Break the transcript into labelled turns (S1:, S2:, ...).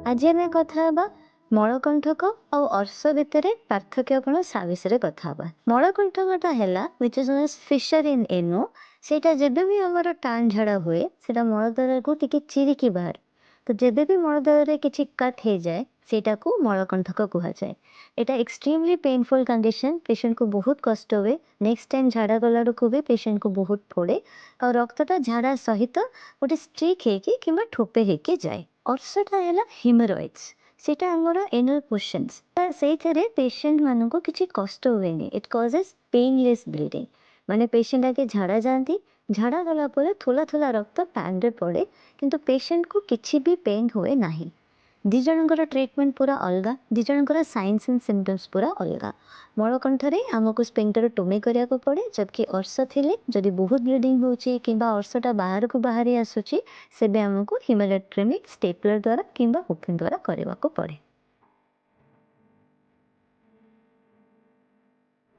S1: ଆଜି ଆମେ କଥା ହେବା ମଳକଣ୍ଠକ ଆଉ ଅର୍ଶ ଭିତରେ ପାର୍ଥକ୍ୟ କ'ଣ, ତା ବିଷୟରେ କଥା ହେବା। ମଳକଣ୍ଠକଟା ହେଲା which is known fissure in ano। ସେଇଟା ଯେବେ ବି ଆମର ଟାଣ ଝାଡ଼ା ହୁଏ, ସେଇଟା ମଳଦ୍ୱାରକୁ ଟିକେ ଚିରିକି ବାହାରେ। ତ ଯେବେ ବି ମଳଦ୍ୱାରରେ କିଛି କଟ୍ ହେଇଯାଏ, ସେଇଟାକୁ ମଳକଣ୍ଠକ କୁହାଯାଏ। ଏଇଟା ଏକ୍ସଟ୍ରିମଲି ପେନଫୁଲ୍ କଣ୍ଡିସନ୍। ପେସେଣ୍ଟକୁ ବହୁତ କଷ୍ଟ ହୁଏ। ନେକ୍ସଟ ଟାଇମ୍ ଝାଡ଼ା ଗଲାବେଳକୁ ବି ପେସେଣ୍ଟକୁ ବହୁତ ପୋଡ଼େ ଆଉ ରକ୍ତଟା ଝାଡ଼ା ସହିତ ଗୋଟେ ଷ୍ଟ୍ରିକ୍ ହେଇକି କିମ୍ବା ଠୋପେ ହେଇକି ଯାଏ। ଅର୍ଶଟା ହେଲା ହିମରଏଡ୍ସ। ସେଇଟା ଆମର ଏନାଲ୍ ପୋର୍ସନ୍ସ। ସେଇଥିରେ ପେସେଣ୍ଟମାନଙ୍କୁ କିଛି କଷ୍ଟ ହୁଏନି। It causes painless bleeding। ମାନେ ପେସେଣ୍ଟ ଆଗେ ଝାଡ଼ା ଯାଆନ୍ତି, ଝାଡ଼ା ଗଲା ପରେ ଥୋଲା ଥୋଲା ରକ୍ତ ପ୍ୟାଣ୍ଟରେ ପଡ଼େ, କିନ୍ତୁ ପେସେଣ୍ଟକୁ କିଛି ବି ପେନ୍ ହୁଏ ନାହିଁ। ଦୁଇ ଜଣଙ୍କର ଟ୍ରିଟମେଣ୍ଟ ପୁରା ଅଲଗା, ଦୁଇ ଜଣଙ୍କର ସାଇନ୍ସ ଆଣ୍ଡ ସିମ୍ପଟମ୍ସ ପୁରା ଅଲଗା। ମଳକଣ୍ଠରେ ଆମକୁ ସ୍ଫିଙ୍କ୍ଟରୋଟୋମି କରିବାକୁ ପଡ଼େ, ଜବକି ଅର୍ଶ ଥିଲେ ଯଦି ବହୁତ ବ୍ଲିଡ଼ିଂ ହେଉଛି କିମ୍ବା ଅର୍ଶଟା ବାହାରକୁ ବାହାରି ଆସୁଛି, ସେବେ ଆମକୁ ହିମରଏଡେକ୍ଟମି ଷ୍ଟେପଲର ଦ୍ୱାରା କିମ୍ବା ଓପନ୍ ଦ୍ୱାରା କରିବାକୁ ପଡ଼େ।